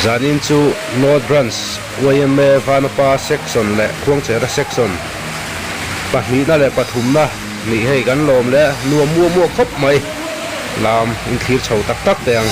Zanin chu North Branch yma Vanapa Section leh Khuangchera Section pahnihna leh pathumna nih hei kan lawm leh nuam muah muah khawp mai lam inthlir chho tak tak teh ang.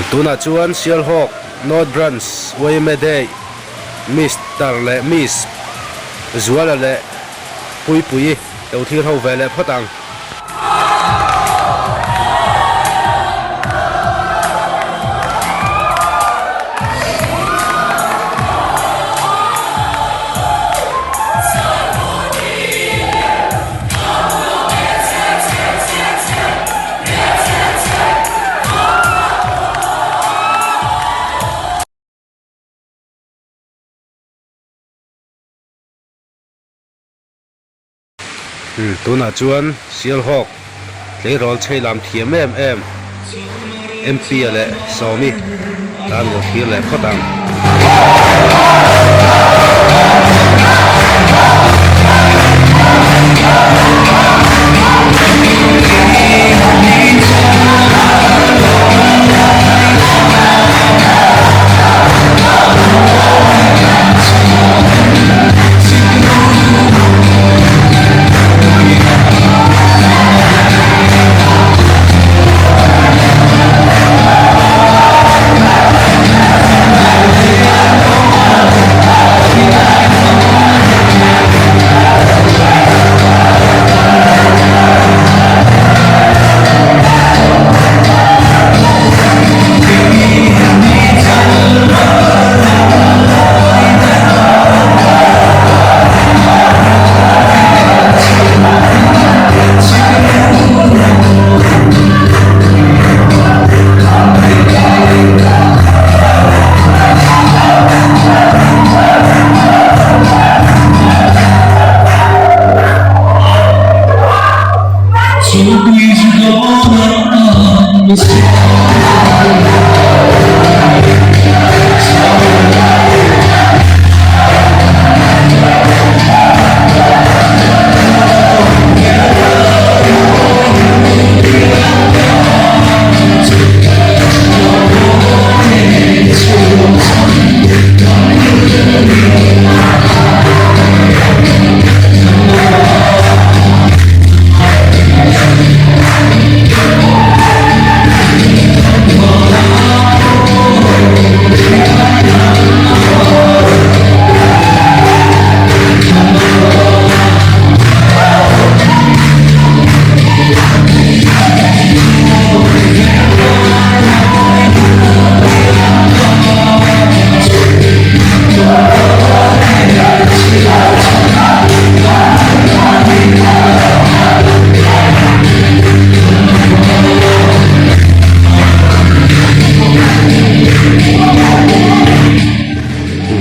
Tunah chuan Sialhawk North Branch yma Day Mister leh Miss Zuala leh Puipuii lo thlir ho ve leh phawt ang. Tunah chuan Sialhawk tleirawl chhei lam thiam em em MP-a leh Sawmi tan lo thlir leh phawt ang.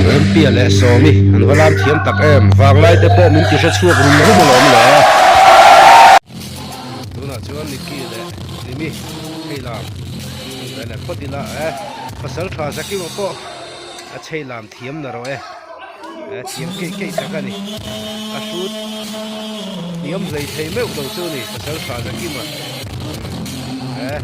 Rempia leh Sawmi an va lam thiam tak em vanglai te pawh min ti hre chhuak rum rum alawm le. Tunah chuan Nicky leh Hlimi chei lam an ve leh phawt ila e pasal tha Zakima pawh a chei lam thiam na rawh e. Thiam keih keih tak a ni a hrut. Hniam hlei thei meuh lo chu ni Pasaltha Zakima eh.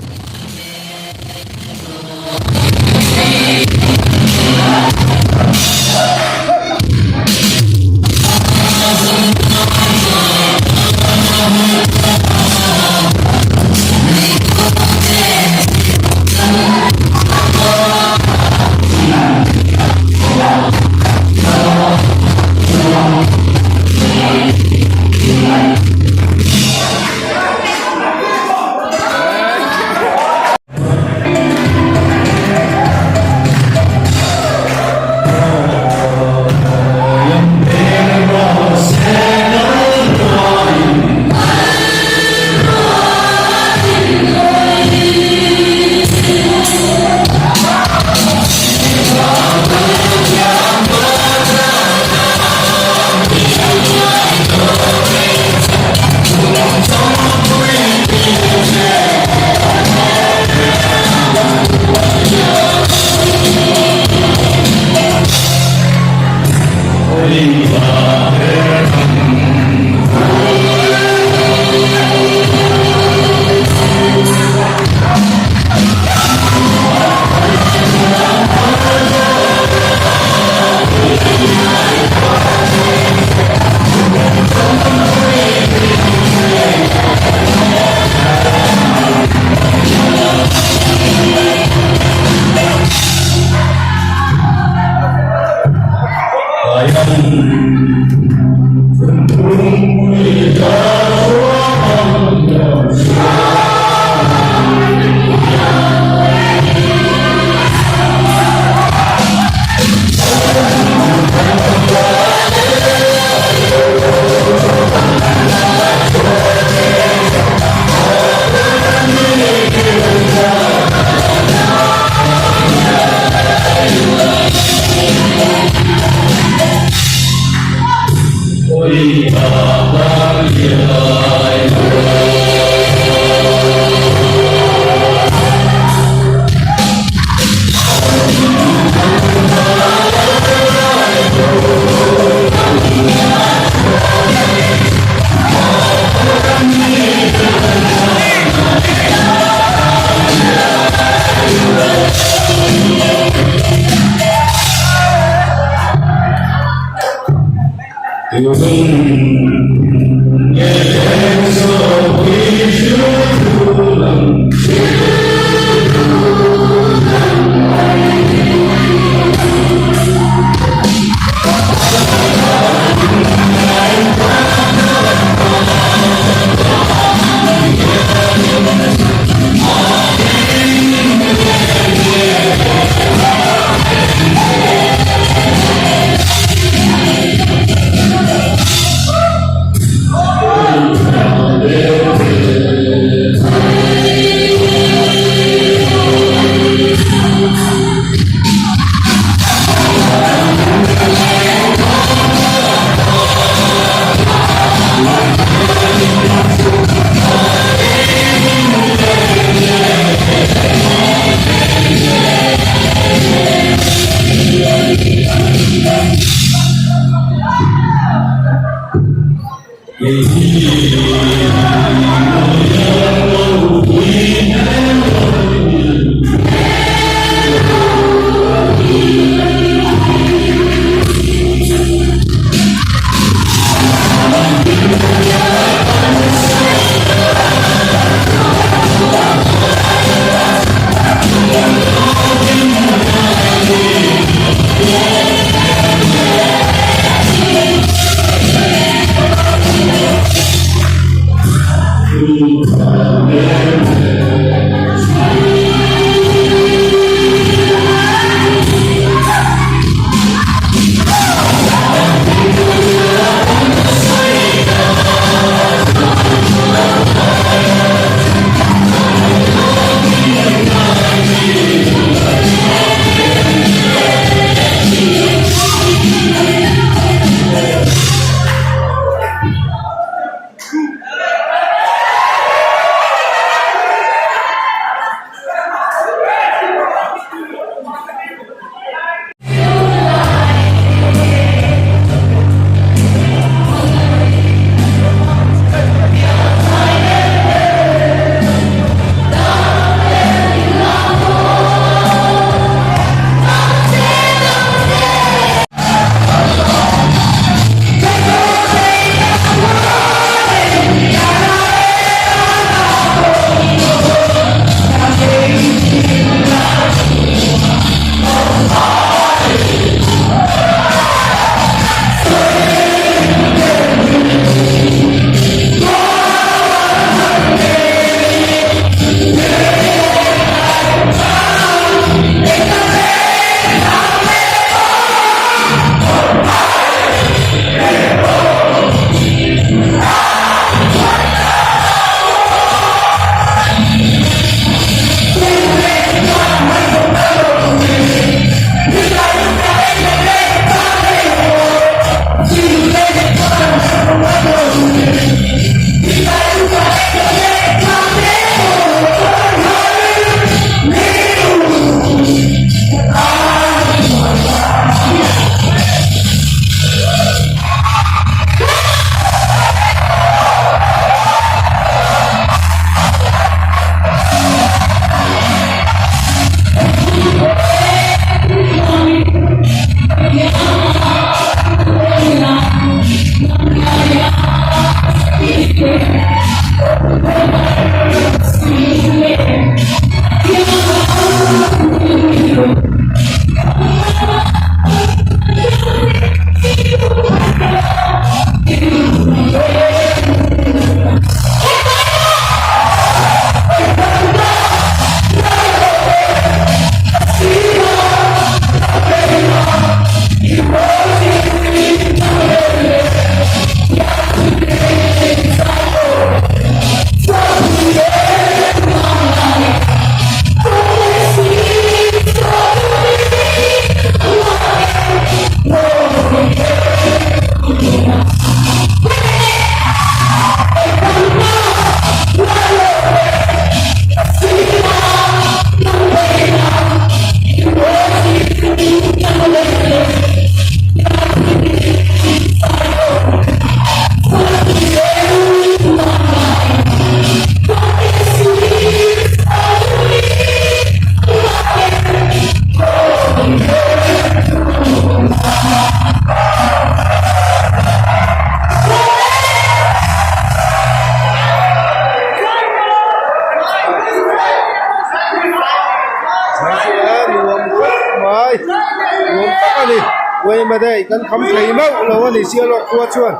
Kan kham thei meuh lo a ni Sialawk khua chuan.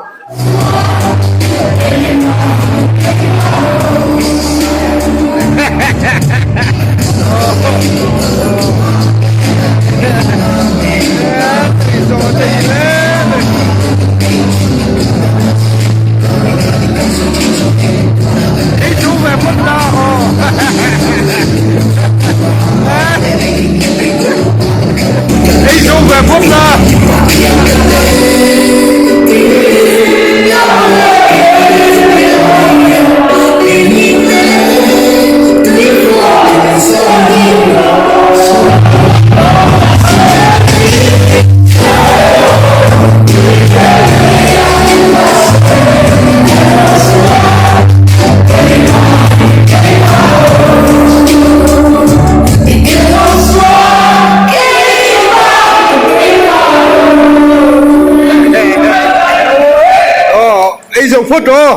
Ei zo phawt aw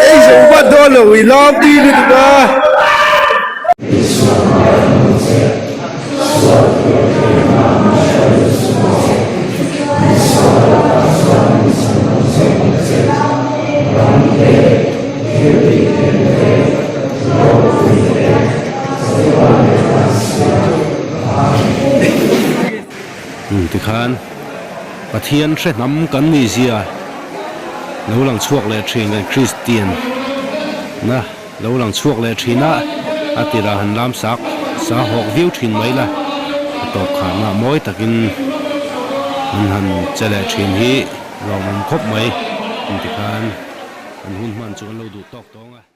ei zo vat dawn lo i lam ti lutuk a. Tikhan Pathian hre hnam kan nih zia lo lang chhuak leh thin kan Kristian na lo lang chhuak leh thin a, a tirah han lam sak sa hawk viau thin mai la, a tawp kharna mawi takin an han che leh thin hi lawmawm khawp mai. Tikhan an hun hman chu an lo duh tawk tawng a.